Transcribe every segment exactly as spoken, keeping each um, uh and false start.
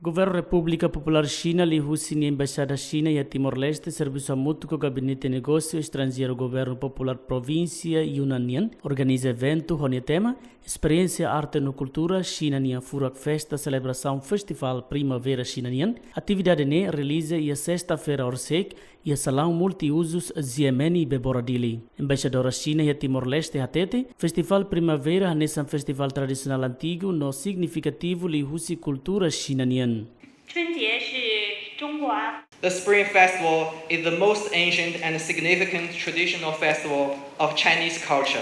Governu Repúblika Populár Xina liuhusi nia Embaixada Xina iha Timor-Leste servisu hamutuk ho Gabinete Negósiu Estranjeiru Governu Populár Provínsia Yunnan nian organiza eventu ho nia tema Esperiénsia Arte no Kultura Xina nian Furak Festa Selebrasaun Festivál Primavera Xina nian. Atividade ne'e realiza iha sesta-feira horisehik iha salaun multiuzus Xiemeni Bebora Dili. Embaixadora Xina iha Timor-Leste hatete, Festivál Primavera hanesan festivál tradisionál antigu no signifikativu liuhusi kultura Xina nian. 春节是中国 The Spring Festival is the most ancient and significant traditional festival of Chinese culture,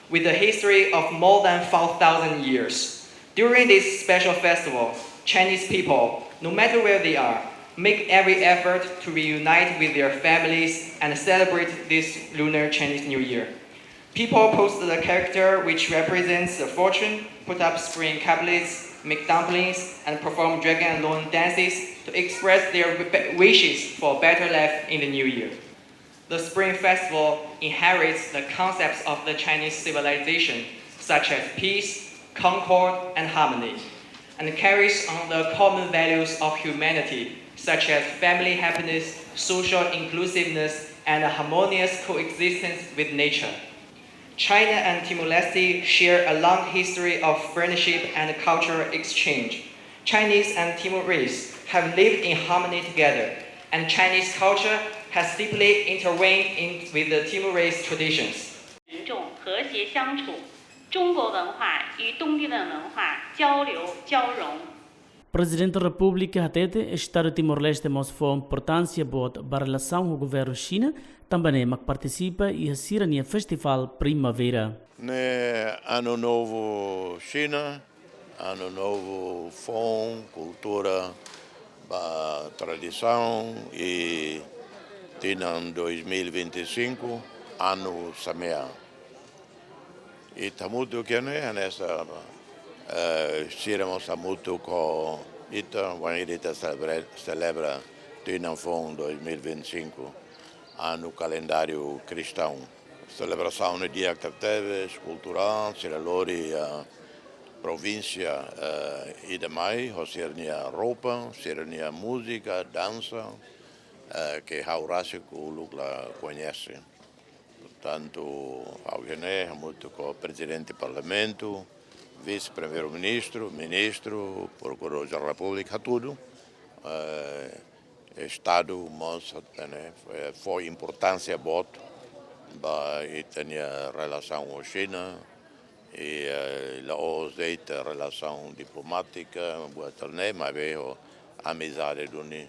with a history of more than four thousand years. During this special festival, Chinese people, no matter where they are, make every effort to reunite with their families and celebrate this lunar Chinese New Year. People post the character which represents the fortune, put up spring couplets, make dumplings, and perform dragon and lord dances to express their w- wishes for better life in the new year. The Spring Festival inherits the concepts of the Chinese civilization, such as peace, concord, and harmony, and carries on the common values of humanity, such as family happiness, social inclusiveness, and harmonious coexistence with nature. China and Timor-Leste share a long history of friendship and cultural exchange. Chinese and Timorese have lived in harmony together, and Chinese culture has deeply intertwined in, with the Timorese traditions. 民众和谐相处，中国文化与东帝汶文化交流交融。 Prezidente Repúblika hatete, Estadu Timor-Leste mós fó importánsia boot ba relasaun ho governu Xina, tanba ne'e mak partisipa iha sira-nia Festivál Primavera. Ne'e Anu Novu Xina, Anu Novu foun, kultura, ba tradisaun i tinan dois mil e vinte e cinco, anu samea. I hamutuk ho ne'e, hanesan, eh, sira mós hamutuk ho ita, wainhira ita selebra, selebra tinan foun dois mil e vinte e cinco, anu kalendáriu kristaun. Selebrasaun ne'e di'ak tebes, kulturál, sira lori, eh, provínsia, eh, ida mai, ho sira-nia roupa, sira-nia múzika, dansa, eh, ke ha'u rasik uluk la koñese. Portantu, ha'u iha ne'e, hamutuk ho Prezidente Parlamentu, Vise-Primeiru-Ministru, Ministru, Prokuradór-Jerál Repúblika, hatudu, eh, Estadu mós, ne'e, eh, fó importánsia boot ba ita-nia relasaun ho Xina, i, eh, la'ós de'it relasaun diplomátika, buat ne'e, maibé ho amizade duni,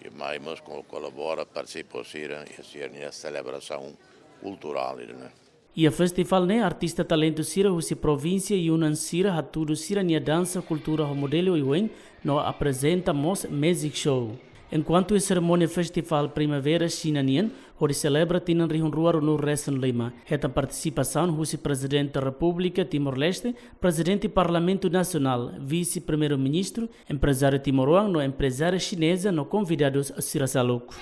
ke mai mós ko-, kolabora, partisipa ho sira, iha sira-nia selebrasaun kulturál ida-ne'e. Iha festivál ne'e, artista talentu sira husi provínsia Yunnan sira hatudu sira-nia dansa kultura ho modelu oioin no aprezenta mós magic show. Enkuantu iha serimónia Festivál Primavera Xina nian, hodi selebra tinan rihun rua ruanulu resin lima, hetan partisipasaun husi Prezidente Repúblika Timor-Leste, Prezidente Parlamentu Nasionál, Vise-Primeiru-Ministru, emprezáriu timoroan no emprezária xineza no konvidadus sira seluk.